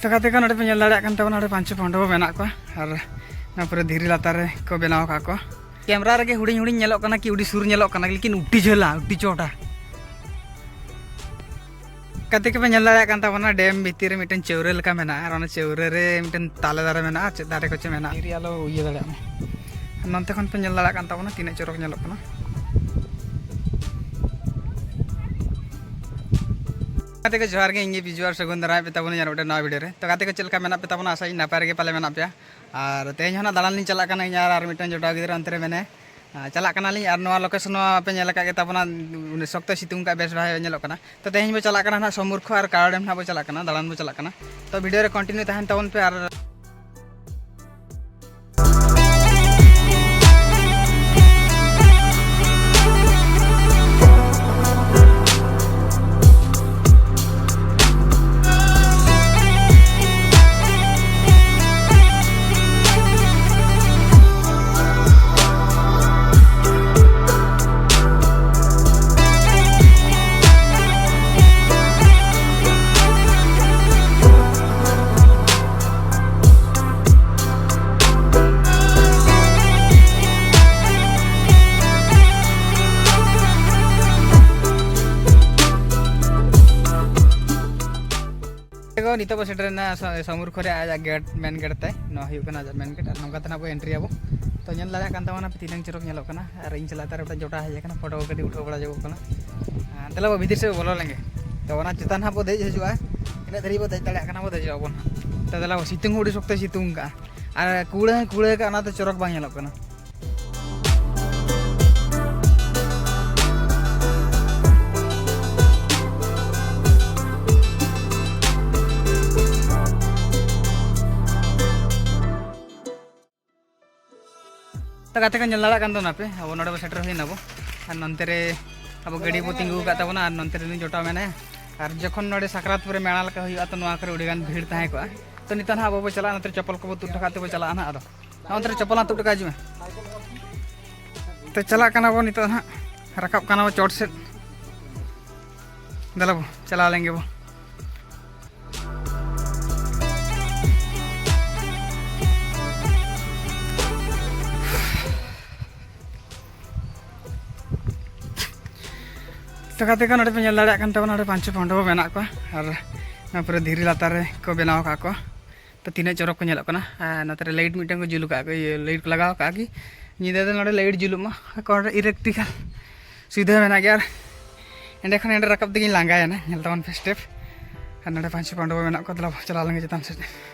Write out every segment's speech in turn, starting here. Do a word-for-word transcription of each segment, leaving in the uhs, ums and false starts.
ᱛᱚ ᱜᱟᱛᱮ ᱠᱚ, ᱱᱚᱰᱮ ᱯᱮ ᱧᱮᱞ ᱫᱟᱲᱮᱭᱟᱜ ᱠᱟᱱ ᱛᱟᱵᱚᱱᱟ, ᱱᱚᱰᱮ ᱯᱟᱸᱪ ᱪᱷᱚ ᱯᱟᱹᱱᱰᱩᱣᱟᱹ ᱢᱮᱱᱟᱜ ᱠᱚᱣᱟ ᱟᱨ ᱱᱚᱣᱟ ᱯᱩᱨᱟᱹ ᱫᱷᱤᱨᱤ ᱞᱟᱛᱟᱨ ᱨᱮ ᱠᱚ ᱵᱮᱱᱟᱣ ᱟᱠᱟᱫ ᱠᱚᱣᱟ᱾ ᱠᱮᱢᱨᱟ ᱨᱮᱜᱮ ᱦᱩᱰᱤᱧ ᱦᱩᱰᱤᱧ ᱧᱮᱞᱚᱜ ᱠᱟᱱᱟ ᱠᱤ ᱟᱹᱰᱤ ᱥᱩᱨ ᱧᱮᱞᱚᱜ ᱠᱟᱱᱟ, ᱞᱮᱠᱤᱱ ᱟᱹᱰᱤ ᱡᱷᱟᱹᱞᱟ, ᱟᱹᱰᱤ ᱪᱚᱴᱟ᱾ ᱜᱟᱛᱮ ᱠᱚᱯᱮ ᱧᱮᱞ ᱫᱟᱲᱮᱭᱟᱜ ᱠᱟᱱ ᱛᱟᱵᱚᱱᱟ, ᱰᱮᱢ ᱵᱷᱤᱛᱤᱨ ᱨᱮ ᱢᱤᱫᱴᱮᱱ ᱪᱟᱹᱣᱨᱟᱹ ᱞᱮᱠᱟ ᱢᱮᱱᱟᱜᱼᱟ ᱟᱨ ᱚᱱᱟ ᱪᱟᱹᱣᱨᱟᱹ ᱨᱮ ᱢᱤᱫᱴᱮᱱ ᱛᱟᱞᱮ ᱫᱟᱨᱮ ᱢᱮᱱᱟᱜᱼᱟ, ᱪᱮᱫ ᱫᱟᱨᱮ ᱠᱚᱪᱚ ᱢᱮᱱᱟᱜᱼᱟ, ᱫᱷᱤᱨᱤ ᱟᱞᱚ ᱤᱭᱟᱹ ᱫᱟᱲᱮᱭᱟᱜ ᱢᱟ᱾ ᱟᱨ ᱱᱚᱱᱛᱮ ᱠᱷᱚᱱ ᱯᱮ ᱧᱮᱞ ᱫᱟᱲᱮᱭᱟᱜ ᱠᱟᱱ ᱛᱟᱵᱚᱱᱟ ᱛᱤᱱᱟᱹᱜ ᱪᱚᱨᱚᱠ ᱧᱮᱞᱚᱜ ᱠᱟᱱᱟ᱾ ᱜᱟᱛᱮ ᱠᱚ ᱡᱚᱦᱟᱨ ᱜᱮ, ᱤᱧ ᱜᱮ ᱵᱤᱡᱩ ᱟᱨ ᱥᱟᱹᱜᱩᱱ ᱫᱟᱨᱟᱢ ᱯᱮ ᱛᱟᱵᱚᱱᱟ ᱟᱨ ᱢᱤᱫᱴᱮᱱ ᱱᱟᱣᱟ ᱵᱷᱤᱰᱤᱭᱳ ᱨᱮ᱾ ᱛᱚ ᱜᱟᱛᱮ ᱠᱚ, ᱪᱮᱫ ᱞᱮᱠᱟ ᱢᱮᱱᱟᱜ ᱯᱮ ᱛᱟᱵᱚᱱᱟ? ᱟᱥᱟᱭᱟᱹᱧ ᱱᱟᱯᱟᱭ ᱨᱮᱜᱮ ᱯᱟᱞᱮ ᱢᱮᱱᱟᱜ ᱯᱮᱭᱟ᱾ ᱟᱨ ᱛᱮᱦᱮᱧ ᱦᱚᱸ ᱱᱟᱜ ᱫᱟᱬᱟᱱ ᱞᱤᱧ ᱪᱟᱞᱟᱜ ᱠᱟᱱᱟ, ᱤᱧ ᱟᱨ ᱟᱨ ᱢᱤᱫᱴᱮᱱ ᱡᱚᱴᱟᱣ ᱜᱤᱫᱽᱨᱟᱹ ᱚᱱᱛᱮ ᱨᱮ ᱢᱮᱱᱟᱭᱟ᱾ ᱟᱨ ᱪᱟᱞᱟᱜ ᱠᱟᱱᱟᱞᱤᱧ, ᱟᱨ ᱱᱚᱣᱟ ᱞᱳᱠᱮᱥᱚᱱ ᱦᱚᱸ ᱯᱮ ᱧᱮᱞ ᱟᱠᱟᱫ ᱜᱮ ᱛᱟᱵᱚᱱᱟ, ᱩᱱᱟᱹᱜ ᱥᱚᱠᱛᱚ ᱥᱤᱛᱩᱝ ᱠᱟᱜ, ᱵᱮᱥ ᱵᱟᱭ ᱧᱮᱞᱚᱜ ᱠᱟᱱᱟ᱾ ᱛᱚ ᱛᱮᱦᱮᱧ ᱵᱚ ᱪᱟᱞᱟᱜ ᱠᱟᱱᱟ ᱱᱟᱜ ᱥᱚᱢᱩᱨᱠᱷᱚ ᱟᱨ ᱠᱟᱣᱟ ᱰᱮᱢ ᱱᱟᱜ ᱵᱚ ᱪᱟᱞᱟᱜ ᱠᱟᱱᱟ, ᱫᱟᱬᱟᱱ ᱵᱚ ᱪᱟᱞᱟᱜ ᱠᱟᱱᱟ᱾ ᱛᱚ ᱵᱷᱤᱰᱤᱭᱳ ᱨᱮ ᱠᱚᱱᱴᱤᱱᱤᱭᱩ ᱛᱟᱦᱮᱱ ᱛᱟᱵᱚᱱ ᱯᱮ᱾ ᱟᱨ ᱱᱤᱛᱚᱜ ᱵᱚ ᱥᱮᱴᱮᱨᱮᱱᱟ ᱥᱟ-, ᱥᱟᱢᱩᱨ ᱠᱷᱚᱨᱮ ᱟᱡᱟᱜ ᱜᱮᱴ, ᱢᱮᱱ ᱜᱮᱴ ᱛᱮ᱾ ᱱᱚᱣᱟ ᱦᱩᱭᱩᱜ ᱠᱟᱱᱟ ᱟᱡᱟᱜ ᱢᱮᱱ ᱜᱮᱴ, ᱟᱨ ᱱᱚᱝᱠᱟ ᱛᱮ ᱱᱟᱜ ᱵᱚ ᱮᱱᱴᱨᱤ ᱟᱵᱚ᱾ ᱛᱚ ᱧᱮᱞ ᱫᱟᱲᱮᱭᱟᱜ ᱠᱟᱱ ᱛᱟᱵᱚᱱᱟ ᱯᱮ ᱛᱤᱱᱟᱹᱝ ᱪᱚᱨᱚᱠ ᱧᱮᱞᱚᱜ ᱠᱟᱱᱟ, ᱟᱨ ᱤᱧ ᱥᱟᱞᱟᱜ ᱛᱮ ᱟᱨ ᱢᱤᱫᱴᱟᱝ ᱡᱚᱴᱟᱣ ᱦᱮᱡ ᱟᱠᱟᱱᱟ, ᱯᱷᱳᱴᱳ ᱠᱚ ᱠᱟᱹᱴᱤᱡ ᱩᱴᱷᱟᱹᱣ ᱵᱟᱲᱟ ᱡᱚᱜᱚᱜ ᱠᱟᱱᱟ᱾ ᱟᱨ ᱫᱮᱞᱟ ᱵᱚ ᱵᱷᱤᱛᱤᱨ ᱥᱮᱫ ᱵᱚ ᱵᱚᱞᱚ ᱞᱮᱱᱜᱮ᱾ ᱛᱚ ᱚᱱᱟ ᱪᱮᱛᱟᱱ ᱦᱟᱸᱜ ᱵᱚ ᱫᱮᱡ ᱦᱤᱡᱩᱜᱼᱟ, ᱛᱤᱱᱟᱹᱜ ᱫᱷᱟᱹᱨᱤᱡ ᱵᱚ ᱫᱮᱡ ᱫᱟᱲᱮᱭᱟᱜ ᱠᱟᱱᱟ ᱵᱚ ᱫᱮᱡᱚᱜ ᱟᱵᱚᱱ ᱦᱟᱸᱜ᱾ ᱛᱚ ᱫᱮᱞᱟ ᱵᱚ, ᱥᱤᱛᱩᱝ ᱦᱚᱸ ᱟᱹᱰᱤ ᱥᱚᱠᱛᱚᱭ ᱥᱤᱛᱩᱝ ᱠᱟᱜᱼᱟ, ᱟᱨ ᱠᱩᱲᱟᱹ ᱦᱚᱸᱭ ᱠᱩᱲᱟᱹ ᱠᱟᱜᱼᱟ, ᱚᱱᱟᱛᱮ ᱪᱚᱨᱚᱠ ᱵᱟᱝ ᱧᱮᱞᱚᱜ ᱠᱟᱱᱟ᱾ ᱛᱚ ᱜᱟᱛᱮ ᱠᱚ, ᱧᱮᱞ ᱫᱟᱲᱮᱭᱟᱜ ᱠᱟᱱ ᱛᱟᱵᱚᱱᱟ ᱯᱮ, ᱟᱵᱚ ᱱᱚᱰᱮ ᱵᱚ ᱥᱮᱴᱮᱨ ᱦᱩᱭᱱᱟ ᱵᱚ᱾ ᱟᱨ ᱱᱚᱱᱛᱮ ᱨᱮ ᱟᱵᱚ ᱜᱟᱹᱰᱤ ᱵᱚ ᱛᱤᱸᱜᱩ ᱟᱠᱟᱫ ᱛᱟᱵᱚᱱᱟ, ᱟᱨ ᱱᱚᱱᱛᱮ ᱨᱮ ᱱᱩᱭ ᱡᱚᱴᱟᱣ ᱢᱮᱱᱟᱭᱟ᱾ ᱟᱨ ᱡᱚᱠᱷᱚᱱ ᱱᱚᱰᱮ ᱥᱟᱠᱨᱟᱛᱯᱩᱨ ᱨᱮ ᱢᱮᱞᱟ ᱞᱮᱠᱟ ᱦᱩᱭᱩᱜᱼᱟ, ᱛᱚ ᱱᱚᱣᱟ ᱠᱚᱨᱮ ᱟᱹᱰᱤ ᱜᱟᱱ ᱵᱷᱤᱲ ᱛᱟᱦᱮᱸ ᱠᱚᱜᱼᱟ᱾ ᱛᱚ ᱱᱤᱛᱚᱜ ᱱᱟᱦᱟᱜ ᱟᱵᱚ ᱵᱚ ᱪᱟᱞᱟᱜᱼᱟ, ᱱᱚᱛᱮ ᱨᱮ ᱪᱚᱯᱚᱞ ᱠᱚᱵᱚ ᱛᱩᱫ ᱦᱚᱴᱚ ᱠᱟᱜ ᱛᱮᱵᱚ ᱪᱟᱞᱟᱜᱼᱟ ᱱᱟᱦᱟᱜ᱾ ᱟᱫᱚ ᱱᱚᱜᱼᱚ ᱱᱚᱛᱮ ᱨᱮ ᱪᱚᱯᱚᱞ ᱦᱟᱸᱜ ᱛᱩᱫ ᱦᱚᱴᱚ ᱠᱟᱜ, ᱦᱤᱡᱩᱜ ᱢᱮ᱾ ᱛᱚ ᱪᱟᱞᱟᱜ ᱠᱟᱱᱟ ᱵᱚ ᱱᱤᱛᱚᱜ ᱱᱟᱦᱟᱜ, ᱨᱟᱠᱟᱵ ᱠᱟᱱᱟ ᱵᱚ ᱪᱚᱴ ᱥᱮᱫ᱾ ᱫᱮᱞᱟ ᱵᱚ, ᱪᱟᱞᱟᱣ ᱞᱮᱱ ᱜᱮᱵᱚ᱾ ᱛᱚ ᱜᱟᱛᱮ ᱠᱚ, ᱱᱚᱰᱮ ᱯᱮ ᱧᱮᱞ ᱫᱟᱲᱮᱭᱟᱜ ᱠᱟᱱ ᱛᱟᱵᱚᱱᱟ, ᱱᱚᱰᱮ ᱯᱟᱸᱪ ᱪᱷᱚ ᱯᱟᱹᱱᱰᱩᱣᱟᱹ ᱢᱮᱱᱟᱜ ᱠᱚᱣᱟ᱾ ᱟᱨ ᱱᱚᱣᱟ ᱯᱚᱨᱮ ᱫᱷᱤᱨᱤ ᱞᱟᱛᱟᱨ ᱨᱮ ᱠᱚ ᱵᱮᱱᱟᱣ ᱟᱠᱟᱫ ᱠᱚᱣᱟ᱾ ᱛᱚ ᱛᱤᱱᱟᱹᱜ ᱪᱚᱨᱚᱠ ᱠᱚ ᱧᱮᱞᱚᱜ ᱠᱟᱱᱟ᱾ ᱟᱨ ᱱᱚᱛᱮ ᱨᱮ ᱞᱟᱭᱤᱴ ᱢᱤᱫᱴᱟᱝ ᱠᱚ ᱡᱩᱞ ᱟᱠᱟᱫ ᱠᱚ, ᱤᱭᱟᱹ, ᱞᱟᱭᱤᱴ ᱠᱚ ᱞᱟᱜᱟᱣ ᱟᱠᱟᱫ ᱠᱤ ᱧᱤᱫᱟᱹ ᱫᱚ ᱱᱚᱰᱮ ᱞᱟᱭᱤᱴ ᱡᱩᱞᱩᱜ ᱢᱟ᱾ ᱟᱨ ᱱᱚᱰᱮ ᱤᱞᱮᱠᱴᱨᱤᱠᱟᱞ ᱥᱩᱵᱤᱫᱷᱟ ᱢᱮᱱᱟᱜ ᱜᱮᱭᱟ᱾ ᱟᱨ ᱮᱸᱰᱮ ᱠᱷᱚᱱ ᱮᱸᱰᱮ ᱨᱟᱠᱟᱵ ᱛᱮᱜᱮᱧ ᱞᱟᱸᱜᱟᱭᱮᱱᱟ᱾ ᱧᱮᱞ ᱛᱟᱵᱚᱱ ᱯᱮ ᱥᱴᱮᱯ᱾ ᱟᱨ ᱱᱚᱰᱮ ᱯᱟᱸᱪ ᱪᱷᱚ ᱯᱟᱹᱱᱰᱩᱣᱟᱹ ᱢᱮᱱᱟᱜ ᱠᱚᱣᱟ᱾ ᱫᱮᱞᱟ ᱵᱚᱱ ᱪᱟᱞᱟᱣ ᱞᱮᱱ ᱜᱮ ᱪᱮᱛᱟᱱ ᱥᱮᱫ᱾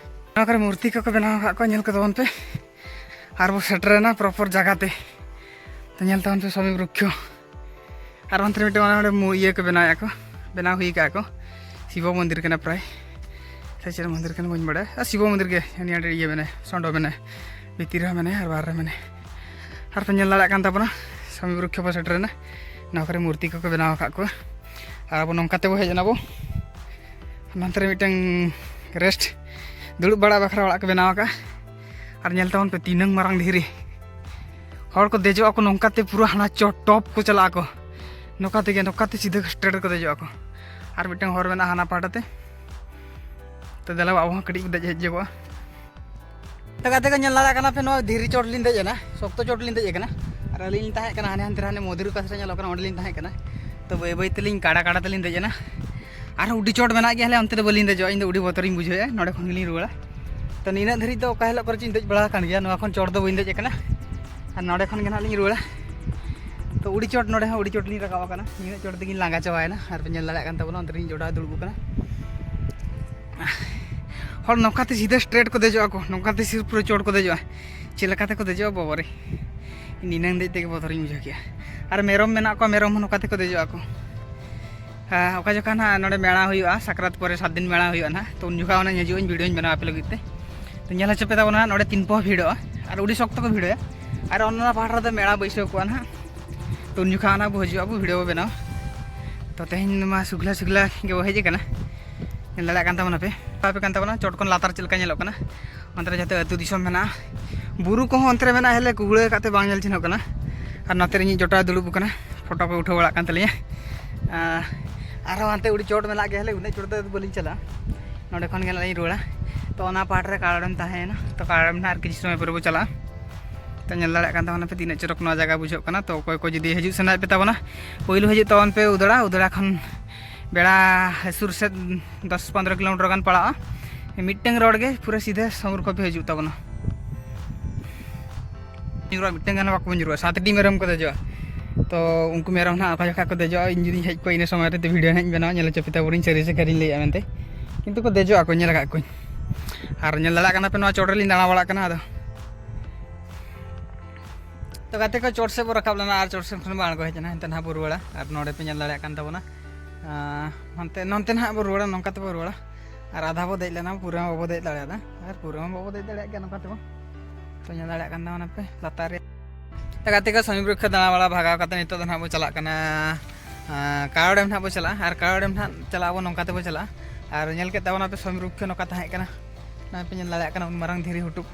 ᱱᱚᱣᱟ ᱠᱚᱨᱮ ᱢᱩᱨᱛᱤ ᱠᱚᱠᱚ ᱵᱮᱱᱟᱣ ᱟᱠᱟᱫ ᱠᱚᱣᱟ, ᱧᱮᱞ ᱠᱚ ᱛᱟᱵᱚᱱ ᱯᱮ᱾ ᱟᱨ ᱵᱚ ᱥᱮᱴᱮᱨᱮᱱᱟ ᱯᱨᱚᱯᱚᱨ ᱡᱟᱭᱜᱟ ᱛᱮ᱾ ᱛᱚ ᱧᱮᱞ ᱛᱟᱵᱚᱱ ᱯᱮ ᱥᱟᱢᱤ ᱵᱨᱩᱠᱠᱷᱚ᱾ ᱟᱨ ᱚᱱᱛᱮ ᱨᱮ ᱢᱤᱫᱴᱮᱱ ᱚᱱᱟ ᱚᱸᱰᱮ ᱢᱩ-, ᱤᱭᱟᱹ ᱠᱚ ᱵᱮᱱᱟᱣᱮᱫᱼᱟ ᱠᱚ, ᱵᱮᱱᱟᱣ ᱦᱩᱭ ᱟᱠᱟᱫᱼᱟ ᱠᱚ᱾ ᱥᱤᱵᱚ ᱢᱚᱱᱫᱤᱨ ᱠᱟᱱᱟ ᱯᱨᱟᱭ, ᱥᱮ ᱪᱮᱫ ᱢᱚᱱᱫᱤᱨ ᱠᱟᱱᱟ ᱵᱟᱹᱧ ᱵᱟᱲᱟᱭᱟ᱾ ᱟᱨ ᱥᱤᱵᱚ ᱢᱚᱱᱫᱤᱨ ᱜᱮ ᱱᱤᱭᱟᱹ ᱟᱹᱰᱤ ᱤᱭᱟᱹ ᱢᱮᱱᱟᱭᱟ, ᱥᱚᱸᱰᱚ ᱢᱮᱱᱟᱭᱟ, ᱟᱨ ᱵᱟᱦᱨᱮ ᱨᱮ ᱢᱮᱱᱟᱭᱟ᱾ ᱟᱨ ᱯᱮ ᱧᱮᱞ ᱫᱟᱲᱮᱭᱟᱜ ᱠᱟᱱ ᱛᱟᱵᱚᱱᱟ, ᱥᱟᱢᱤ ᱵᱨᱩᱠᱠᱷᱚ ᱵᱚ ᱥᱮᱴᱮᱨᱮᱱᱟ᱾ ᱱᱚᱣᱟ ᱠᱚᱨᱮ ᱢᱩᱨᱛᱤ ᱠᱚᱠᱚ ᱵᱮᱱᱟᱣ ᱟᱠᱟᱫ ᱠᱚᱣᱟ᱾ ᱟᱨ ᱟᱵᱚ ᱱᱚᱝᱠᱟ ᱛᱮᱵᱚ ᱦᱮᱡ ᱮᱱᱟ ᱵᱚ᱾ ᱱᱚᱱᱛᱮ ᱨᱮ ᱢᱤᱫᱴᱟᱝ ᱨᱮᱥᱴ, ᱫᱩᱲᱩᱵ ᱵᱟᱲᱟ ᱵᱟᱠᱷᱨᱟ ᱚᱲᱟᱜ ᱠᱚ ᱵᱮᱱᱟᱣ ᱟᱠᱟᱫᱼᱟ᱾ ᱟᱨ ᱧᱮᱞ ᱛᱟᱵᱚᱱ ᱯᱮ ᱛᱤᱱᱟᱹᱝ ᱢᱟᱨᱟᱝ ᱫᱷᱤᱨᱤ᱾ ᱦᱚᱲ ᱠᱚ ᱫᱮᱡᱚᱜ ᱟᱠᱚ ᱱᱚᱝᱠᱟ ᱛᱮ, ᱯᱩᱨᱟᱹ ᱦᱟᱱᱟ ᱪᱚᱴ ᱴᱚᱯ ᱠᱚ ᱪᱟᱞᱟᱜ ᱟᱠᱚ᱾ ᱱᱚᱝᱠᱟ ᱛᱮᱜᱮ, ᱱᱚᱝᱠᱟ ᱛᱮ ᱥᱤᱫᱷᱟᱹ ᱥᱴᱨᱮᱴ ᱨᱮᱠᱚ ᱫᱮᱡᱚᱜ ᱟᱠᱚ᱾ ᱟᱨ ᱢᱤᱫᱴᱟᱝ ᱦᱚᱨ ᱢᱮᱱᱟᱜᱼᱟ ᱦᱟᱱᱟ ᱯᱟᱦᱴᱟ ᱛᱮ᱾ ᱛᱚ ᱫᱮᱞᱟ ᱟᱵᱚ ᱦᱚᱸ ᱠᱟᱹᱴᱤᱡ ᱵᱚ ᱫᱮᱡ ᱦᱮᱡ ᱧᱚᱜᱚᱜᱼᱟ᱾ ᱛᱚ ᱜᱟᱛᱮ ᱠᱚ, ᱧᱮᱞ ᱫᱟᱲᱮᱭᱟᱜ ᱠᱟᱱᱟ ᱯᱮ, ᱱᱚᱣᱟ ᱫᱷᱤᱨᱤ ᱪᱚᱴ ᱞᱤᱧ ᱫᱮᱡ ᱮᱱᱟ, ᱥᱚᱠᱛᱚ ᱪᱚᱴ ᱞᱤᱧ ᱫᱮᱡ ᱟᱠᱟᱱᱟ᱾ ᱟᱨ ᱟᱹᱞᱤᱧ ᱞᱤᱧ ᱛᱟᱦᱮᱸ ᱠᱟᱱᱟ ᱦᱟᱱᱮ ᱦᱟᱱᱛᱮ ᱨᱮ, ᱦᱟᱱᱮ ᱢᱚᱫᱷᱩᱨ ᱚᱠᱟ ᱥᱮᱫ ᱨᱮ ᱧᱮᱞᱚᱜ ᱠᱟᱱᱟ, ᱚᱸᱰᱮ ᱞᱤᱧ ᱛᱟᱦᱮᱸ ᱠᱟᱱᱟ᱾ ᱛᱚ ᱵᱟᱹᱭ ᱵᱟᱹᱭ ᱛᱮᱞᱤᱧ ᱠᱟᱲᱟ ᱠᱟᱲᱟ ᱛᱮᱞᱤᱧ ᱫᱮᱡ ᱮᱱᱟ᱾ ᱟᱨᱦᱚᱸ ᱩᱰᱤ ᱪᱚᱴ ᱢᱮᱱᱟᱜ ᱜᱮᱭᱟ, ᱟᱞᱮ ᱚᱱᱛᱮ ᱫᱚ ᱵᱟᱹᱞᱤᱧ ᱫᱮᱡᱚᱜᱼᱟ, ᱤᱧ ᱫᱚ ᱩᱰᱤ ᱵᱚᱛᱚᱨᱤᱧ ᱵᱩᱡᱷᱟᱹᱣᱮᱫᱼᱟ, ᱱᱚᱸᱰᱮ ᱠᱷᱚᱱ ᱜᱮᱞᱤᱧ ᱨᱩᱣᱟᱹᱲᱟ᱾ ᱛᱚ ᱱᱤᱱᱟᱹᱜ ᱫᱷᱟᱹᱨᱤᱡ ᱫᱚ ᱚᱠᱟ ᱦᱤᱞᱳᱜ ᱠᱚᱨᱮ ᱪᱚᱧ ᱫᱮᱡ ᱵᱟᱲᱟ ᱟᱠᱟᱱ ᱜᱮᱭᱟ, ᱱᱚᱣᱟ ᱠᱷᱚᱱ ᱪᱚᱴ ᱫᱚ ᱵᱟᱹᱧ ᱫᱮᱡ ᱟᱠᱟᱱᱟ᱾ ᱟᱨ ᱱᱚᱸᱰᱮ ᱠᱷᱚᱱ ᱜᱮ ᱱᱟᱦᱟᱜ ᱞᱤᱧ ᱨᱩᱣᱟᱹᱲᱟ᱾ ᱛᱚ ᱩᱰᱤ ᱪᱚᱴ, ᱱᱚᱸᱰᱮ ᱦᱚᱸ ᱩᱰᱤ ᱪᱚᱴ ᱞᱤᱧ ᱨᱟᱠᱟᱵ ᱟᱠᱟᱱᱟ, ᱱᱤᱱᱟᱹᱜ ᱪᱚᱴ ᱛᱮᱜᱮᱧ ᱞᱟᱸᱜᱟ ᱪᱟᱵᱟᱭᱮᱱᱟ᱾ ᱟᱨ ᱯᱮ ᱧᱮᱞ ᱫᱟᱲᱮᱭᱟᱜ ᱠᱟᱱ ᱛᱟᱵᱚᱱᱟ, ᱚᱱᱛᱮ ᱨᱮᱧ ᱡᱚᱴᱟᱣ ᱫᱩᱲᱩᱵ ᱟᱠᱟᱱᱟ᱾ ᱦᱚᱲ ᱱᱚᱝᱠᱟ ᱛᱮ ᱥᱤᱫᱷᱟᱹ ᱥᱴᱨᱮᱴ ᱠᱚ ᱫᱮᱡᱚᱜ ᱟᱠᱚ, ᱱᱚᱝᱠᱟ ᱛᱮ ᱥᱤᱨ ᱯᱩᱨᱟᱹ ᱪᱚᱴ ᱠᱚ ᱫᱮᱡᱚᱜᱼᱟ᱾ ᱪᱮᱫ ᱞᱮᱠᱟ ᱛᱮᱠᱚ ᱫᱮᱡᱚᱜᱼᱟ ᱵᱟᱵᱟᱨᱮ, ᱱᱤᱱᱟᱹᱝ ᱫᱮᱡ ᱛᱮᱜᱮ ᱵᱚᱛᱚᱨᱤᱧ ᱵᱩᱡᱷᱟᱹᱣ ᱠᱮᱜᱼᱟ᱾ ᱟᱨ ᱢᱮᱨᱚᱢ ᱢᱮᱱᱟᱜ ᱠᱚᱣᱟ, ᱢᱮᱨᱚᱢ ᱦᱚᱸ ᱱᱚᱝᱠᱟ ᱛᱮᱠᱚ ᱫᱮᱡᱚᱜ ᱟᱠᱚ᱾ ᱦᱮᱸ, ᱚᱠᱟ ᱡᱚᱠᱷᱟ ᱱᱟᱦᱟᱜ ᱱᱚᱰᱮ ᱢᱮᱞᱟ ᱦᱩᱭᱩᱜᱼᱟ, ᱥᱟᱠᱨᱟᱛ ᱯᱚᱨᱮ ᱥᱟᱛ ᱫᱤᱱ ᱢᱮᱞᱟ ᱦᱩᱭᱩᱜᱼᱟ ᱱᱟᱦᱟᱜ, ᱛᱚ ᱩᱱ ᱡᱚᱠᱷᱟ ᱚᱱᱟ ᱦᱤᱡᱩᱜ ᱟᱹᱧ, ᱵᱷᱤᱰᱤᱭᱳᱧ ᱵᱮᱱᱟᱣᱟ ᱟᱯᱮ ᱞᱟᱹᱜᱤᱫ ᱛᱮ᱾ ᱛᱚ ᱧᱮᱞ ᱦᱚᱪᱚ ᱯᱮ ᱛᱟᱵᱚᱱᱟ ᱱᱟᱦᱟᱜ, ᱱᱚᱰᱮ ᱛᱤᱱ ᱯᱚᱦᱟ ᱵᱷᱤᱲᱚᱜᱼᱟ, ᱟᱨ ᱟᱹᱰᱤ ᱥᱚᱠᱛᱚ ᱠᱚ ᱵᱷᱤᱲᱚᱜᱼᱟ᱾ ᱟᱨ ᱚᱱᱟ ᱯᱟᱦᱴᱟ ᱨᱮᱫᱚ ᱢᱮᱞᱟ ᱵᱟᱹᱭᱥᱟᱹᱣ ᱠᱚᱜᱼᱟ ᱱᱟᱦᱟᱜ, ᱛᱚ ᱩᱱ ᱡᱚᱠᱷᱟ ᱚᱱᱟ ᱵᱚ ᱦᱤᱡᱩᱜᱼᱟ, ᱟᱵᱚ ᱵᱷᱤᱰᱤᱭᱳ ᱵᱚ ᱵᱮᱱᱟᱣᱟ᱾ ᱛᱚ ᱛᱮᱦᱮᱧ ᱢᱟ ᱥᱩᱠᱞᱟ ᱥᱩᱠᱞᱟ ᱜᱮ ᱵᱚ ᱦᱮᱡ ᱟᱠᱟᱱᱟ, ᱧᱮᱞ ᱫᱟᱲᱮᱭᱟᱜ ᱠᱟᱱ ᱛᱟᱵᱚᱱᱟ ᱯᱮ, ᱟᱯᱮ ᱠᱟᱱ ᱛᱟᱵᱚᱱᱟ ᱪᱚᱴ ᱠᱷᱚᱱ ᱞᱟᱛᱟᱨ ᱪᱮᱫ ᱞᱮᱠᱟ ᱧᱮᱞᱚᱜ ᱠᱟᱱᱟ᱾ ᱚᱱᱛᱮ ᱨᱮ ᱡᱟᱛᱮ ᱟᱹᱛᱩ ᱫᱤᱥᱚᱢ ᱢᱮᱱᱟᱜᱼᱟ, ᱵᱩᱨᱩ ᱠᱚᱦᱚᱸ ᱚᱱᱛᱮ ᱨᱮ ᱢᱮᱱᱟᱜᱼᱟ, ᱦᱮᱞᱮ ᱠᱩᱦᱲᱟᱹ ᱠᱟᱛᱮ ᱵᱟᱝ ᱧᱮᱞ ᱪᱤᱱᱦᱟᱹᱜ ᱠᱟᱱᱟ᱾ ᱟᱨ ᱱᱚᱛᱮ ᱨᱮ ᱤᱧᱤᱡ ᱡᱚᱴᱟᱣ ᱫᱩᱲᱩᱵ ᱟᱠᱟᱱᱟ, ᱯᱷᱳᱴᱳ ᱠᱚ ᱩᱴᱷᱟᱹᱣ ᱵᱟᱲᱟᱜ ᱠᱟᱱ ᱛᱟᱹᱞᱤᱧᱟ᱾ ᱟᱨ ᱟᱨᱦᱚᱸ ᱦᱟᱱᱛᱮ ᱩᱰᱤ ᱪᱚᱴ ᱢᱮᱱᱟᱜ ᱜᱮᱭᱟ, ᱦᱮᱞᱮ ᱩᱱᱟᱹᱜ ᱪᱚᱴ ᱫᱚ ᱵᱟᱹᱞᱤᱧ ᱪᱟᱞᱟᱜᱼᱟ, ᱱᱚᱸᱰᱮ ᱠᱷᱚᱱ ᱜᱮ ᱱᱟᱜ ᱞᱤᱧ ᱨᱩᱣᱟᱹᱲᱟ᱾ ᱛᱚ ᱚᱱᱟ ᱯᱟᱦᱴᱟ ᱨᱮ ᱠᱟᱲᱟᱲᱮᱢ ᱛᱟᱦᱮᱸᱭᱮᱱᱟ, ᱛᱚ ᱠᱟᱲᱟᱲᱮᱢ ᱱᱟᱜ ᱟᱨ ᱠᱤᱪᱷᱩ ᱥᱚᱢᱚᱭ ᱯᱚᱨᱮ ᱵᱚ ᱪᱟᱞᱟᱜᱼᱟ᱾ ᱛᱚ, ᱧᱮᱞ ᱫᱟᱲᱮᱭᱟᱜ ᱠᱟᱱ ᱛᱟᱵᱚᱱᱟ ᱯᱮ ᱛᱤᱱᱟᱹᱜ ᱪᱚᱨᱚᱠ ᱱᱚᱣᱟ ᱡᱟᱭᱜᱟ ᱵᱩᱡᱷᱟᱹᱜ ᱠᱟᱱᱟ᱾ ᱛᱚ, ᱚᱠᱚᱭ ᱠᱚ ᱡᱩᱫᱤ ᱦᱤᱡᱩᱜ ᱥᱟᱱᱟᱭᱮᱫ ᱯᱮ ᱛᱟᱵᱚᱱᱟ, ᱯᱳᱭᱞᱳ ᱦᱤᱡᱩᱜ ᱛᱟᱵᱚᱱ ᱯᱮ ᱩᱫᱽᱲᱟ᱾ ᱩᱫᱽᱲᱟ ᱠᱷᱚᱱ ᱵᱮᱲᱟ ᱦᱟᱹᱥᱩᱨ ᱥᱮᱫ ᱫᱚᱥ ᱯᱚᱱᱨᱚ ᱠᱤᱞᱳᱢᱤᱴᱟᱨ ᱜᱟᱱ ᱯᱟᱲᱟᱜᱼᱟ᱾ ᱢᱤᱫᱴᱟᱝ ᱨᱳᱰ ᱜᱮ ᱯᱩᱨᱟᱹ ᱥᱤᱫᱷᱟᱹ ᱥᱚᱢᱩᱨ ᱠᱚ ᱯᱮ ᱦᱤᱡᱩᱜ ᱛᱟᱵᱚᱱᱟ᱾ ᱧᱩᱨᱩᱜᱼᱟ, ᱢᱤᱫᱴᱟᱝ ᱜᱟᱱ ᱦᱚᱸ ᱵᱟᱠᱚ ᱧᱩᱨᱩᱜᱼᱟ, ᱥᱟᱛᱴᱤ ᱢᱮᱨᱚᱢ ᱠᱚ ᱫᱮᱡᱚᱜᱼᱟ᱾ ᱛᱚ, ᱩᱱᱠᱩ ᱢᱮᱨᱚᱢ ᱱᱟᱦᱟᱜ ᱚᱠᱟ ᱡᱚᱠᱷᱟ ᱠᱚ ᱫᱮᱡᱚᱜᱼᱟ, ᱤᱧ ᱡᱩᱫᱤᱧ ᱦᱮᱡ ᱠᱚᱜᱼᱟ, ᱤᱱᱟᱹ ᱥᱚᱢᱚᱭ ᱨᱮ ᱵᱷᱤᱰᱤᱭᱳ ᱱᱟᱦᱟᱜ ᱤᱧ ᱵᱮᱱᱟᱣᱟ, ᱧᱮᱞ ᱦᱚᱪᱚ ᱯᱮ ᱛᱟᱵᱚᱱᱤᱧ ᱥᱟᱹᱨᱤ ᱥᱮ ᱠᱷᱟᱹᱞᱤᱧ ᱞᱟᱹᱭᱮᱫᱼᱟ ᱢᱮᱱᱛᱮ᱾ ᱠᱤᱱᱛᱩ ᱠᱚ ᱫᱮᱡᱚᱜᱼᱟ ᱠᱚ, ᱧᱮᱞ ᱟᱠᱟᱫ ᱠᱚᱣᱟᱧ᱾ ᱟᱨ ᱧᱮᱞ ᱫᱟᱲᱮᱭᱟᱜ ᱠᱟᱱᱟ ᱯᱮ, ᱱᱚᱣᱟ ᱪᱚᱴ ᱨᱮᱞᱤᱧ ᱫᱟᱬᱟ ᱵᱟᱲᱟᱜ ᱠᱟᱱᱟ᱾ ᱟᱫᱚ ᱛᱚ, ᱜᱟᱛᱮ ᱠᱚ, ᱪᱚᱴ ᱥᱮᱫ ᱵᱚ ᱨᱟᱠᱟᱵ ᱞᱮᱱᱟ ᱟᱨ ᱪᱚᱴ ᱥᱮᱫ ᱠᱷᱚᱱ ᱵᱚ ᱟᱬᱜᱚ ᱦᱮᱡ ᱮᱱᱟ᱾ ᱦᱟᱱᱛᱮ ᱱᱟᱦᱟᱜ ᱵᱚ ᱨᱩᱣᱟᱹᱲᱟ᱾ ᱟᱨ ᱱᱚᱰᱮ ᱯᱮ ᱧᱮᱞ ᱫᱟᱲᱮᱭᱟᱜ ᱠᱟᱱ ᱛᱟᱵᱚᱱᱟ, ᱟᱸ, ᱦᱟᱱᱛᱮ, ᱱᱚᱱᱛᱮ ᱱᱟᱦᱟᱜ ᱵᱚ ᱨᱩᱣᱟᱹᱲᱟ, ᱱᱚᱝᱠᱟ ᱛᱮᱵᱚ ᱨᱩᱣᱟᱹᱲᱟ᱾ ᱟᱨ ᱟᱫᱷᱟ ᱵᱚ ᱫᱮᱡ ᱞᱮᱱᱟ, ᱯᱩᱨᱟᱹ ᱢᱟ ᱵᱟᱵᱚ ᱫᱮᱡ ᱫᱟᱲᱮᱭᱟᱫᱟ᱾ ᱟᱨ ᱯᱩᱨᱟᱹ ᱢᱟ ᱵᱟᱵᱚ ᱫᱮᱡ ᱫᱟᱲᱮᱭᱟᱜ ᱜᱮᱭᱟ ᱱᱚᱝᱠᱟ ᱛᱮᱢᱟ᱾ ᱛᱚ, ᱧᱮᱞ ᱫᱟᱲᱮᱭᱟᱜ ᱠᱟᱱ ᱛᱟᱵᱚᱱᱟ ᱯᱮ ᱞᱟᱛᱟᱨ ᱨᱮ᱾ ᱛᱚ, ᱜᱟᱛᱮ ᱠᱚ, ᱥᱚᱢᱤ ᱵᱨᱩᱠᱠᱷᱚ ᱫᱟᱬᱟ ᱵᱟᱲᱟ ᱵᱷᱟᱜᱟᱣ ᱠᱟᱛᱮ ᱱᱤᱛᱚᱜ ᱫᱚ ᱱᱟᱦᱟᱜ ᱵᱚ ᱪᱟᱞᱟᱜ ᱠᱟᱱᱟ, ᱟᱸ, ᱠᱟᱲᱚ ᱰᱮᱢ ᱱᱟᱦᱟᱜ ᱵᱚ ᱪᱟᱞᱟᱜᱼᱟ᱾ ᱟᱨ ᱠᱟᱲᱚ ᱰᱮᱢ ᱱᱟᱦᱟᱜ ᱪᱟᱞᱟᱜ ᱟᱵᱚ, ᱱᱚᱝᱠᱟ ᱛᱮᱵᱚ ᱪᱟᱞᱟᱜᱼᱟ᱾ ᱟᱨ ᱧᱮᱞ ᱠᱮᱫ ᱛᱟᱵᱚᱱᱟ ᱯᱮ ᱥᱚᱢᱤ ᱵᱨᱩᱠᱠᱷᱚ ᱱᱚᱝᱠᱟ ᱛᱟᱦᱮᱸ ᱠᱟᱱᱟ, ᱱᱚᱜᱼᱚᱭ ᱯᱮ ᱧᱮᱞ ᱫᱟᱲᱮᱭᱟᱜ ᱠᱟᱱᱟ ᱩᱱ ᱢᱟᱨᱟᱝ ᱫᱷᱤᱨᱤ ᱦᱩᱴᱩᱜ᱾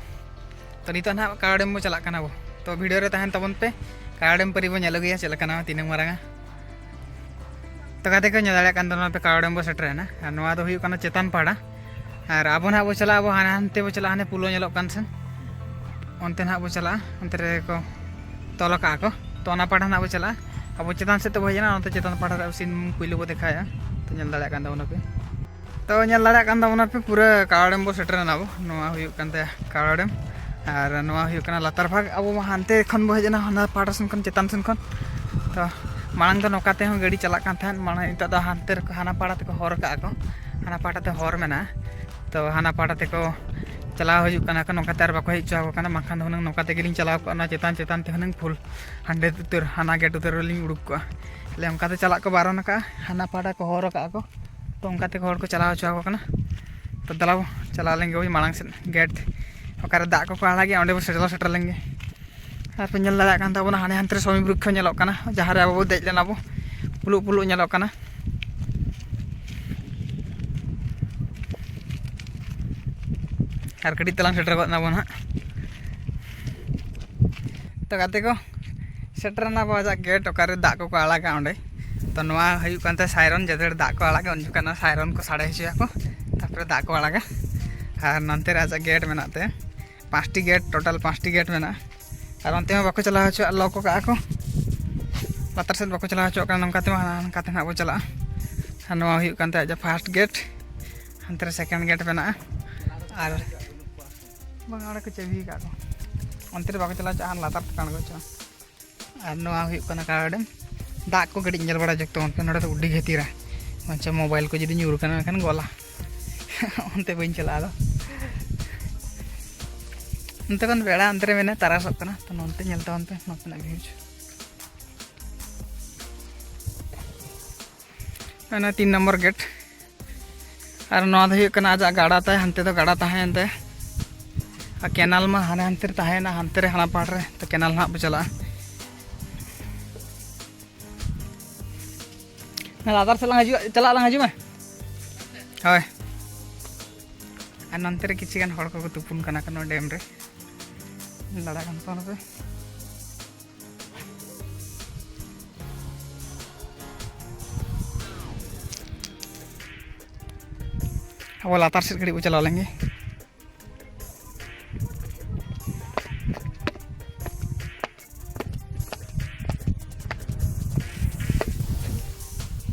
ᱛᱚ, ᱱᱤᱛᱚᱜ ᱱᱟᱦᱟᱜ ᱠᱟᱲᱚ ᱰᱮᱢ ᱵᱚ ᱪᱟᱞᱟᱜ ᱠᱟᱱᱟ ᱵᱚ᱾ ᱛᱚ, ᱵᱷᱤᱰᱤᱭᱳ ᱨᱮ ᱛᱟᱦᱮᱱ ᱛᱟᱵᱚᱱ ᱯᱮ, ᱠᱟᱲᱚ ᱰᱮᱢ ᱯᱟᱹᱨᱤ ᱵᱚ ᱧᱮᱞ ᱟᱹᱜᱩᱭᱟ ᱪᱮᱫ ᱞᱮᱠᱟᱱᱟ, ᱛᱤᱱᱟᱹᱝ ᱢᱟᱨᱟᱝᱟ᱾ ᱛᱚ, ᱜᱟᱛᱮ ᱠᱚ, ᱧᱮᱞ ᱫᱟᱲᱮᱭᱟᱜ ᱠᱟᱱ ᱛᱟᱵᱚᱱᱟ ᱯᱮ, ᱠᱟᱲᱚ ᱰᱮᱢ ᱵᱚ ᱥᱮᱴᱮᱨᱮᱱᱟ᱾ ᱟᱨ ᱱᱚᱣᱟ ᱫᱚ ᱦᱩᱭᱩᱜ ᱠᱟᱱᱟ ᱪᱮᱛᱟᱱ ᱯᱟᱦᱴᱟ, ᱟᱨ ᱟᱵᱚ ᱱᱟᱦᱟᱜ ᱵᱚ ᱪᱟᱞᱟᱜᱼᱟ, ᱟᱵᱚ ᱦᱟᱱᱮ ᱦᱟᱱᱛᱮ ᱵᱚ ᱪᱟᱞᱟᱜᱼᱟ, ᱦᱟᱱᱮ ᱯᱩᱞᱚ ᱧᱮᱞᱚᱜ ᱠᱟᱱ ᱥᱮᱱ, ᱚᱱᱛᱮ ᱱᱟᱦᱟᱜ ᱵᱚ ᱪᱟᱞᱟᱜᱼᱟ, ᱚᱱᱛᱮ ᱨᱮᱠᱚ ᱛᱚᱞ ᱟᱠᱟᱫᱼᱟ ᱠᱚ᱾ ᱛᱚ, ᱚᱱᱟ ᱯᱟᱦᱴᱟ ᱱᱟᱦᱟᱜ ᱵᱚ ᱪᱟᱞᱟᱜᱼᱟ᱾ ᱟᱵᱚ ᱪᱮᱛᱟᱱ ᱥᱮᱫ ᱛᱮᱵᱚ ᱦᱮᱡ ᱮᱱᱟ, ᱚᱱᱟᱛᱮ ᱪᱮᱛᱟᱱ ᱯᱟᱦᱴᱟ ᱨᱮ ᱥᱤᱱ ᱯᱩᱭᱞᱩ ᱵᱚ ᱫᱮᱠᱷᱟᱣᱮᱫᱼᱟ᱾ ᱛᱚ, ᱧᱮᱞ ᱫᱟᱲᱮᱭᱟᱜ ᱠᱟᱱ ᱛᱟᱵᱚᱱᱟ ᱯᱮ᱾ ᱛᱚ, ᱧᱮᱞ ᱫᱟᱲᱮᱭᱟᱜ ᱠᱟᱱ ᱛᱟᱵᱚᱱᱟ ᱯᱮ, ᱯᱩᱨᱟᱹ ᱠᱟᱲᱚ ᱰᱮᱢ ᱵᱚ ᱥᱮᱴᱮᱨ ᱮᱱᱟ ᱵᱚ᱾ ᱱᱚᱣᱟ ᱦᱩᱭᱩᱜ ᱠᱟᱱ ᱛᱟᱭᱟ ᱠᱟᱲᱚ ᱰᱮᱢ, ᱟᱨ ᱱᱚᱣᱟ ᱦᱩᱭᱩᱜ ᱠᱟᱱᱟ ᱞᱟᱛᱟᱨ ᱵᱷᱟᱜᱽ᱾ ᱟᱵᱚ ᱢᱟ ᱦᱟᱱᱛᱮ ᱠᱷᱚᱱ ᱵᱚ ᱦᱮᱡ ᱮᱱᱟ, ᱦᱟᱱᱟ ᱯᱟᱦᱴᱟ ᱥᱮᱱ ᱠᱷᱚᱱ, ᱪᱮᱛᱟᱱ ᱥᱮᱱ ᱠᱷᱚᱱ᱾ ᱛᱚ, ᱢᱟᱲᱟᱝ ᱫᱚ ᱱᱚᱝᱠᱟ ᱛᱮᱦᱚᱸ ᱜᱟᱹᱰᱤ ᱪᱟᱞᱟᱜ ᱠᱟᱱ ᱛᱟᱦᱮᱸᱫ, ᱢᱟᱲᱟᱝ, ᱱᱤᱛᱚᱜ ᱫᱚ ᱦᱟᱱᱛᱮ ᱨᱮᱠᱚ, ᱦᱟᱱᱟ ᱯᱟᱦᱴᱟ ᱛᱮᱠᱚ ᱦᱚᱨ ᱠᱟᱜᱼᱟ ᱠᱚ, ᱦᱟᱱᱟ ᱯᱟᱦᱴᱟ ᱛᱮ ᱦᱚᱨ ᱢᱮᱱᱟᱜᱼᱟ᱾ ᱛᱚ, ᱦᱟᱱᱟ ᱯᱟᱦᱴᱟ ᱛᱮᱠᱚ ᱪᱟᱞᱟᱣ ᱦᱤᱡᱩᱜ ᱠᱟᱱᱟ ᱠᱚ, ᱱᱚᱝᱠᱟ ᱛᱮ ᱟᱨ ᱵᱟᱠᱚ ᱦᱮᱡ ᱦᱚᱪᱚ ᱟᱠᱚ ᱠᱟᱱᱟ, ᱵᱟᱝᱠᱷᱟᱱ ᱫᱚ ᱦᱩᱱᱟᱹᱝ ᱱᱚᱝᱠᱟ ᱛᱮᱜᱮ ᱞᱤᱧ ᱪᱟᱞᱟᱣ ᱠᱚᱜᱼᱟ, ᱚᱱᱟ ᱪᱮᱛᱟᱱ ᱪᱮᱛᱟᱱ ᱛᱮ ᱦᱩᱱᱟᱹᱝ ᱯᱷᱩᱞ ᱦᱟᱸᱰᱮ ᱩᱛᱟᱹᱨ, ᱦᱟᱱᱟ ᱜᱮᱴ ᱩᱛᱟᱹᱨ ᱨᱮᱞᱤᱧ ᱩᱰᱩᱠ ᱠᱚᱜᱼᱟ᱾ ᱛᱟᱦᱞᱮ ᱚᱱᱠᱟ ᱛᱮ ᱪᱟᱞᱟᱜ ᱠᱚ ᱵᱟᱨᱚᱱ ᱟᱠᱟᱫᱼᱟ, ᱦᱟᱱᱟ ᱯᱟᱦᱴᱟ ᱠᱚ ᱦᱚᱨ ᱟᱠᱟᱫᱼᱟ ᱠᱚ᱾ ᱛᱚ, ᱚᱱᱠᱟ ᱛᱮᱠᱚ ᱦᱚᱲ ᱠᱚ ᱪᱟᱞᱟᱣ ᱦᱚᱪᱚ ᱟᱠᱚ ᱠᱟᱱᱟ᱾ ᱛᱚ, ᱫᱮᱞᱟ ᱵᱚ ᱪᱟᱞᱟᱣ ᱞᱮᱱ ᱜᱮ ᱵᱚ ᱢᱟᱲᱟᱝ ᱥᱮᱫ, ᱜᱮᱴ ᱚᱠᱟᱨᱮ ᱫᱟᱜ ᱠᱚᱠᱚ ᱟᱲᱟᱜᱮᱜᱼᱟ, ᱚᱸᱰᱮ ᱵᱚ ᱥᱮᱴᱮᱨ, ᱥᱮᱴᱮᱨ ᱞᱮᱱ ᱜᱮ᱾ ᱟᱨ ᱯᱮ ᱧᱮᱞ ᱫᱟᱲᱮᱭᱟᱜ ᱠᱟᱱ ᱛᱟᱵᱚᱱᱟ, ᱦᱟᱱᱮ ᱦᱟᱱᱛᱮ ᱨᱮ ᱥᱚᱢᱤ ᱵᱨᱩᱠᱠᱷᱚ ᱧᱮᱞᱚᱜ ᱠᱟᱱᱟ, ᱡᱟᱦᱟᱸ ᱨᱮ ᱟᱵᱚ ᱵᱚ ᱫᱮᱡ ᱞᱮᱱᱟ ᱵᱚ, ᱯᱩᱞᱩᱜ ᱯᱩᱞᱩᱜ ᱧᱮᱞᱚᱜ ᱠᱟᱱᱟ᱾ ᱟᱨ ᱠᱟᱹᱴᱤᱡ ᱛᱮᱞᱟᱝ ᱥᱮᱴᱮᱨ ᱜᱚᱫ ᱱᱟᱵᱚᱱ ᱦᱟᱸᱜ᱾ ᱛᱚ, ᱜᱟᱛᱮ ᱠᱚ, ᱥᱮᱴᱮᱨ ᱮᱱᱟ ᱵᱚ ᱟᱡᱟᱜ ᱜᱮᱴ, ᱚᱠᱟᱨᱮ ᱫᱟᱜ ᱠᱚᱠᱚ ᱟᱲᱟᱜᱟ ᱚᱸᱰᱮ᱾ ᱛᱚ, ᱱᱚᱣᱟ ᱦᱩᱭᱩᱜ ᱠᱟᱱ ᱛᱟᱭᱟ ᱥᱟᱭᱨᱚᱱ, ᱡᱟᱛᱮ ᱫᱟᱜ ᱠᱚ ᱟᱲᱟᱜᱟ, ᱩᱱ ᱡᱚᱠᱷᱚᱱ ᱱᱚᱣᱟ ᱥᱟᱭᱨᱚᱱ ᱠᱚ ᱥᱟᱰᱮ ᱦᱚᱪᱚᱭᱟᱠᱚ, ᱛᱟᱨᱯᱚᱨᱮ ᱫᱟᱜ ᱠᱚ ᱟᱲᱟᱜᱟ᱾ ᱟᱨ ᱱᱚᱱᱛᱮ ᱨᱮ ᱟᱡᱟᱜ ᱜᱮᱴ ᱢᱮᱱᱟᱜ ᱛᱟᱭᱟ, ᱯᱟᱸᱪᱴᱤ ᱜᱮᱴ, ᱴᱳᱴᱟᱞ ᱯᱟᱸᱪᱴᱤ ᱜᱮᱴ ᱢᱮᱱᱟᱜᱼᱟ᱾ ᱟᱨ ᱚᱱᱛᱮ ᱢᱟ ᱵᱟᱠᱚ ᱪᱟᱞᱟᱣ ᱦᱚᱪᱚᱣᱟᱜ, ᱞᱚᱠ ᱠᱟᱜᱼᱟ ᱠᱚ, ᱞᱟᱛᱟᱨ ᱥᱮᱫ ᱵᱟᱠᱚ ᱪᱟᱞᱟᱣ ᱦᱚᱪᱚᱣᱟᱜ ᱠᱟᱱᱟ᱾ ᱱᱚᱝᱠᱟ ᱛᱮᱢᱟ ᱦᱟᱱᱟ ᱱᱚᱝᱠᱟ ᱛᱮ ᱱᱟᱦᱟᱜ ᱵᱚ ᱪᱟᱞᱟᱜᱼᱟ᱾ ᱟᱨ ᱱᱚᱣᱟ ᱦᱩᱭᱩᱜ ᱠᱟᱱ ᱛᱟᱭᱟ ᱟᱡᱟᱜ ᱯᱷᱟᱥᱴ ᱜᱮᱴ, ᱦᱟᱱᱛᱮ ᱨᱮ ᱥᱮᱠᱮᱱᱰ ᱜᱮᱴ ᱢᱮᱱᱟᱜᱼᱟ᱾ ᱟᱨ ᱵᱟᱝ, ᱚᱸᱰᱮ ᱠᱚ ᱪᱟᱹᱵᱤ ᱟᱠᱟᱫ ᱠᱚ, ᱚᱱᱛᱮ ᱨᱮ ᱵᱟᱠᱚ ᱪᱟᱞᱟᱣ ᱦᱚᱪᱚᱣᱟᱜᱼᱟ, ᱦᱟᱱᱟ ᱞᱟᱛᱟᱨ ᱛᱮᱠᱚ ᱟᱬᱜᱚ ᱦᱚᱪᱚᱣᱟᱜᱼᱟ᱾ ᱟᱨ ᱱᱚᱣᱟ ᱦᱩᱭᱩᱜ ᱠᱟᱱᱟ ᱠᱟᱲᱟ ᱰᱮᱢ᱾ ᱫᱟᱜ ᱠᱚ ᱠᱟᱹᱴᱤᱡ ᱧᱮᱞ ᱵᱟᱲᱟ ᱡᱚᱛᱚ ᱚᱱᱛᱮ, ᱱᱚᱰᱮ ᱫᱚ ᱟᱹᱰᱤ ᱜᱮ ᱛᱤᱨᱟ᱾ ᱢᱟᱪᱷᱟ ᱢᱳᱵᱟᱭᱤᱞ ᱠᱚ ᱡᱩᱫᱤ ᱧᱩᱨ ᱠᱟᱱᱟ ᱮᱱᱠᱷᱟᱱ ᱜᱚᱞᱟ᱾ ᱚᱱᱛᱮ ᱵᱟᱹᱧ ᱪᱟᱞᱟᱜᱼᱟ ᱟᱫᱚ᱾ ᱚᱱᱛᱮ ᱠᱷᱚᱱ ᱵᱮᱲᱟ ᱚᱱᱛᱮ ᱨᱮ ᱢᱮᱱᱟᱜᱼᱟ, ᱛᱟᱨᱟᱥᱚᱜ ᱠᱟᱱᱟ᱾ ᱛᱚ ᱱᱚᱱᱛᱮ ᱧᱮᱞ ᱛᱟᱵᱚᱱ ᱯᱮ ᱱᱚᱛᱮᱱᱟᱜ ᱵᱷᱤᱭᱩᱡᱽ᱾ ᱚᱱᱟ ᱛᱤᱱ ᱱᱚᱢᱵᱚᱨ ᱜᱮᱴ᱾ ᱟᱨ ᱱᱚᱣᱟ ᱫᱚ ᱦᱩᱭᱩᱜ ᱠᱟᱱᱟ ᱟᱡᱟᱜ ᱜᱟᱰᱟ ᱛᱟᱭ, ᱦᱟᱱᱛᱮ ᱫᱚ ᱜᱟᱰᱟ ᱛᱟᱦᱮᱸᱭᱮᱱ ᱛᱟᱭᱟ᱾ ᱟᱨ ᱠᱮᱱᱟᱞ ᱢᱟ ᱦᱟᱱᱮ ᱦᱟᱱᱛᱮ ᱨᱮ ᱛᱟᱦᱮᱸᱭᱮᱱᱟ, ᱦᱟᱱᱛᱮ ᱨᱮ ᱦᱟᱱᱟ ᱯᱟᱲ ᱨᱮ᱾ ᱛᱚ ᱠᱮᱱᱟᱞ ᱱᱟᱦᱟᱜ ᱵᱚ ᱪᱟᱞᱟᱜᱼᱟ᱾ ᱞᱟᱛᱟᱨ ᱥᱮᱫ ᱞᱟᱝ ᱦᱤᱡᱩᱜᱼᱟ, ᱪᱟᱞᱟᱜ ᱞᱟᱝ ᱦᱤᱡᱩᱜ ᱢᱟ᱾ ᱦᱳᱭ᱾ ᱟᱨ ᱱᱚᱱᱛᱮ ᱨᱮ ᱠᱤᱪᱷᱩ ᱜᱟᱱ ᱦᱚᱲ ᱠᱚᱠᱚ ᱛᱩᱯᱩᱱ ᱠᱟᱱᱟ ᱠᱚ ᱱᱚᱣᱟ ᱰᱮᱢ ᱨᱮ᱾ ᱧᱮᱞ ᱫᱟᱲᱮᱭᱟᱜ ᱠᱟᱱ ᱛᱟᱵᱚᱱᱟ ᱯᱮ᱾ ᱟᱵᱚ ᱞᱟᱛᱟᱨ ᱥᱮᱫ ᱠᱟᱹᱴᱤᱡ ᱵᱚ ᱪᱟᱞᱟᱣ ᱞᱮᱱ ᱜᱮ᱾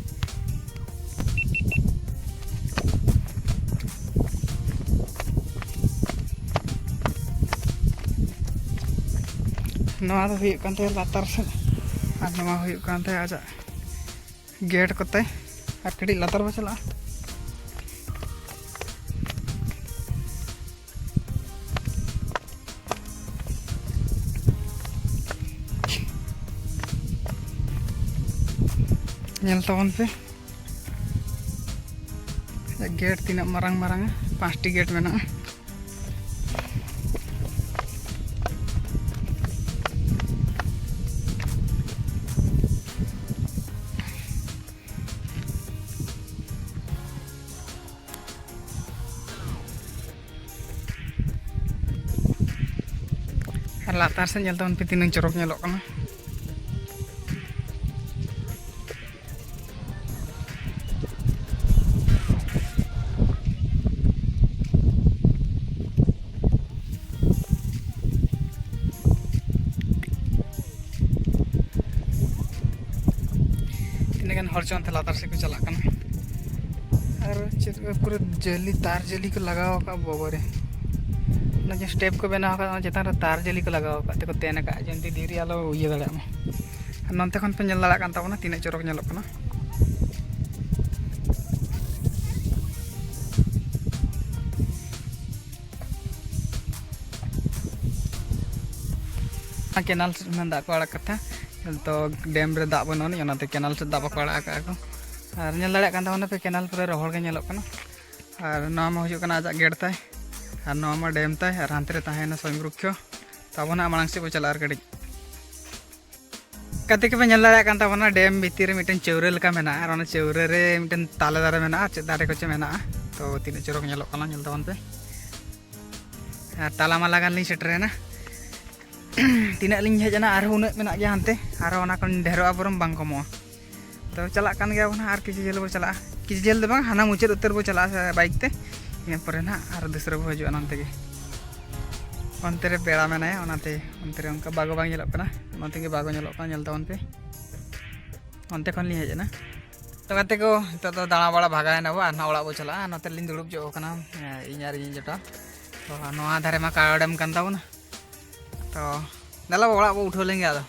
ᱱᱚᱣᱟ ᱫᱚ ᱦᱩᱭᱩᱜ ᱠᱟᱱ ᱛᱟᱭᱟ ᱞᱟᱛᱟᱨ ᱥᱮᱫ, ᱟᱨ ᱱᱚᱣᱟ ᱦᱩᱭᱩᱜ ᱠᱟᱱ ᱛᱟᱭᱟ ᱟᱡᱟᱜ ᱜᱮᱴ ᱠᱚᱛᱮ᱾ ᱟᱨ ᱠᱟᱹᱴᱤᱡ ᱞᱟᱛᱟᱨ ᱵᱚ ᱪᱟᱞᱟᱜᱼᱟ᱾ ᱧᱮᱞ ᱛᱟᱵᱚᱱ ᱯᱮ, ᱜᱮᱴ ᱛᱤᱱᱟᱹᱜ ᱢᱟᱨᱟᱝ ᱢᱟᱨᱟᱝᱟ, ᱯᱟᱸᱪᱴᱤ ᱜᱮᱴ ᱢᱮᱱᱟᱜᱼᱟ᱾ ᱟᱨ ᱞᱟᱛᱟᱨ ᱥᱮᱫ ᱧᱮᱞ ᱛᱟᱵᱚᱱ ᱯᱮ ᱛᱤᱱᱟᱹᱜ ᱪᱚᱨᱚᱠ ᱧᱮᱞᱚᱜ ᱠᱟᱱᱟ᱾ ᱦᱚᱲ ᱪᱚ ᱚᱱᱛᱮ ᱞᱟᱛᱟᱨ ᱥᱮᱫ ᱠᱚ ᱪᱟᱞᱟᱜ ᱠᱟᱱᱟ᱾ ᱟᱨ ᱪᱮᱫ ᱞᱮᱠᱟ ᱯᱩᱨᱟᱹ ᱡᱟᱹᱞᱤ, ᱛᱟᱨ ᱡᱟᱹᱞᱤ ᱠᱚ ᱞᱟᱜᱟᱣ ᱟᱠᱟᱫ, ᱵᱟᱵᱟ ᱨᱮ᱾ ᱚᱱᱟ ᱡᱮ ᱥᱴᱮᱯ ᱠᱚ ᱵᱮᱱᱟᱣ ᱟᱠᱟᱫ, ᱚᱱᱟ ᱪᱮᱛᱟᱱ ᱨᱮ ᱛᱟᱨ ᱡᱟᱹᱞᱤ ᱠᱚ ᱞᱟᱜᱟᱣ ᱟᱠᱟᱫ ᱛᱮᱠᱚ ᱛᱮᱱ ᱟᱠᱟᱫ, ᱡᱮ ᱚᱱᱛᱮ ᱫᱷᱤᱨᱤ ᱟᱞᱚ ᱤᱭᱟᱹ ᱫᱟᱲᱮᱭᱟᱜ ᱢᱟ᱾ ᱟᱨ ᱱᱚᱱᱛᱮ ᱠᱷᱚᱱ ᱯᱮ ᱧᱮᱞ ᱫᱟᱲᱮᱭᱟᱜ ᱠᱟᱱ ᱛᱟᱵᱚᱱᱟ ᱛᱤᱱᱟᱹᱜ ᱪᱚᱨᱚᱠ ᱧᱮᱞᱚᱜ ᱠᱟᱱᱟ᱾ ᱠᱮᱱᱟᱞ ᱥᱮᱫ ᱠᱷᱚᱱ ᱫᱟᱜ ᱠᱚ ᱟᱲᱟᱜ ᱠᱟᱛᱷᱟ, ᱛᱚ ᱰᱮᱢ ᱨᱮ ᱫᱟᱜ ᱵᱟᱹᱱᱩᱜ ᱟᱹᱱᱤᱡ, ᱚᱱᱟᱛᱮ ᱠᱮᱱᱟᱞ ᱥᱮᱫ ᱫᱟᱜ ᱵᱟᱠᱚ ᱟᱲᱟᱜ ᱟᱠᱟᱫᱼᱟ ᱠᱚ᱾ ᱟᱨ ᱧᱮᱞ ᱫᱟᱲᱮᱭᱟᱜ ᱠᱟᱱ ᱛᱟᱵᱚᱱᱟ ᱯᱮ, ᱠᱮᱱᱟᱞ ᱯᱩᱨᱟᱹ ᱨᱚᱦᱚᱲ ᱜᱮ ᱧᱮᱞᱚᱜ ᱠᱟᱱᱟ᱾ ᱟᱨ ᱱᱚᱣᱟ ᱢᱟ ᱦᱩᱭᱩᱜ ᱠᱟᱱᱟ ᱟᱡᱟᱜ ᱜᱮᱴ ᱛᱟᱭ, ᱟᱨ ᱱᱚᱣᱟ ᱢᱟ ᱰᱮᱢ ᱛᱟᱭ, ᱟᱨ ᱦᱟᱱᱛᱮ ᱨᱮ ᱛᱟᱦᱮᱸᱭᱮᱱᱟ ᱥᱚᱭᱚᱝ ᱨᱩᱠᱷᱭᱚ᱾ ᱛᱚ ᱟᱵᱚ ᱱᱟᱜ ᱢᱟᱲᱟᱝ ᱥᱮᱫ ᱵᱚ ᱪᱟᱞᱟᱜᱼᱟ ᱟᱨ ᱠᱟᱹᱴᱤᱡ᱾ ᱜᱟᱛᱮ ᱠᱚᱯᱮ ᱧᱮᱞ ᱫᱟᱲᱮᱭᱟᱜ ᱠᱟᱱ ᱛᱟᱵᱚᱱᱟ, ᱰᱮᱢ ᱵᱷᱤᱛᱤᱨ ᱨᱮ ᱢᱤᱫᱴᱮᱱ ᱪᱟᱹᱣᱨᱟᱹ ᱞᱮᱠᱟ ᱢᱮᱱᱟᱜᱼᱟ, ᱟᱨ ᱚᱱᱟ ᱪᱟᱹᱣᱨᱟᱹ ᱨᱮ ᱢᱤᱫᱴᱮᱱ ᱛᱟᱞᱮ ᱫᱟᱨᱮ ᱢᱮᱱᱟᱜᱼᱟ, ᱪᱮᱫ ᱫᱟᱨᱮ ᱠᱚᱪᱚ ᱢᱮᱱᱟᱜᱼᱟ᱾ ᱛᱚ ᱛᱤᱱᱟᱹᱜ ᱪᱚᱨᱚᱠ ᱧᱮᱞᱚᱜ ᱠᱟᱱᱟ, ᱧᱮᱞ ᱛᱟᱵᱚᱱ ᱯᱮ᱾ ᱟᱨ ᱛᱟᱞᱟ ᱢᱟᱞᱟ ᱜᱟᱱ ᱞᱤᱧ ᱥᱮᱴᱮᱨᱮᱱᱟ᱾ ᱛᱤᱱᱟᱹᱜ ᱞᱤᱧ ᱦᱮᱡ ᱮᱱᱟ, ᱟᱨᱦᱚᱸ ᱩᱱᱟᱹᱜ ᱢᱮᱱᱟᱜ ᱜᱮᱭᱟ ᱦᱟᱱᱛᱮ, ᱟᱨᱦᱚᱸ ᱚᱱᱟ ᱠᱷᱚᱱ ᱰᱷᱮᱨᱚᱜᱼᱟ, ᱵᱚᱨᱚᱝ ᱵᱟᱝ ᱠᱚᱢᱚᱜᱼᱟ᱾ ᱛᱚ ᱪᱟᱞᱟᱜ ᱠᱟᱱ ᱜᱮᱭᱟ ᱵᱚᱱ ᱦᱟᱸᱜ, ᱟᱨ ᱠᱤᱪᱷᱩ ᱡᱷᱟᱹᱞ ᱵᱚ ᱪᱟᱞᱟᱜᱼᱟ, ᱠᱤᱪᱷᱩ ᱡᱷᱟᱹᱞ ᱫᱚ ᱵᱟᱝ, ᱦᱟᱱᱟ ᱢᱩᱪᱟᱹᱫ ᱩᱛᱟᱹᱨ ᱵᱚ ᱪᱟᱞᱟᱜᱼᱟ ᱵᱟᱭᱤᱠ ᱛᱮ᱾ ᱤᱱᱟᱹ ᱯᱚᱨᱮ ᱱᱟᱦᱟᱜ ᱟᱨ ᱫᱚᱥᱨᱟ ᱵᱚ ᱦᱤᱡᱩᱜᱼᱟ ᱱᱚᱱᱛᱮ ᱜᱮ᱾ ᱚᱱᱛᱮ ᱨᱮ ᱯᱮᱲᱟ ᱢᱮᱱᱟᱭᱟ, ᱚᱱᱟᱛᱮ ᱚᱱᱛᱮ ᱨᱮ ᱚᱱᱠᱟ ᱵᱟᱜᱚ ᱵᱟᱝ ᱧᱮᱞᱚᱜ ᱠᱟᱱᱟ, ᱱᱚᱛᱮ ᱜᱮ ᱵᱟᱜᱚ ᱧᱮᱞᱚᱜ ᱠᱟᱱᱟ, ᱧᱮᱞ ᱛᱟᱵᱚᱱ ᱯᱮ᱾ ᱚᱱᱛᱮ ᱠᱷᱚᱱ ᱞᱤᱧ ᱦᱮᱡ ᱮᱱᱟ᱾ ᱛᱚ ᱜᱟᱛᱮ ᱠᱚ, ᱱᱤᱛᱚᱜ ᱫᱚ ᱫᱟᱬᱟ ᱵᱟᱲᱟ ᱵᱷᱟᱜᱟᱣ ᱮᱱᱟ ᱵᱚ, ᱟᱨ ᱱᱟᱦᱟᱜ ᱚᱲᱟᱜ ᱵᱚ ᱪᱟᱞᱟᱜᱼᱟ᱾ ᱱᱚᱛᱮ ᱨᱮᱞᱤᱧ ᱫᱩᱲᱩᱵ ᱧᱚᱜ ᱟᱠᱟᱱᱟ, ᱤᱧ ᱟᱨ ᱤᱧᱤᱡ ᱡᱚᱴᱟᱣ᱾ ᱛᱚ ᱱᱚᱣᱟ ᱫᱷᱟᱨᱮ ᱢᱟ ᱠᱟᱲᱟ ᱰᱮᱢ ᱠᱟᱱ ᱛᱟᱵᱚᱱᱟ᱾ ᱛᱚ ᱫᱮᱞᱟ ᱵᱚ, ᱚᱲᱟᱜ ᱵᱚ ᱩᱴᱷᱟᱹᱣ ᱞᱮᱱ ᱜᱮ ᱟᱫᱚ᱾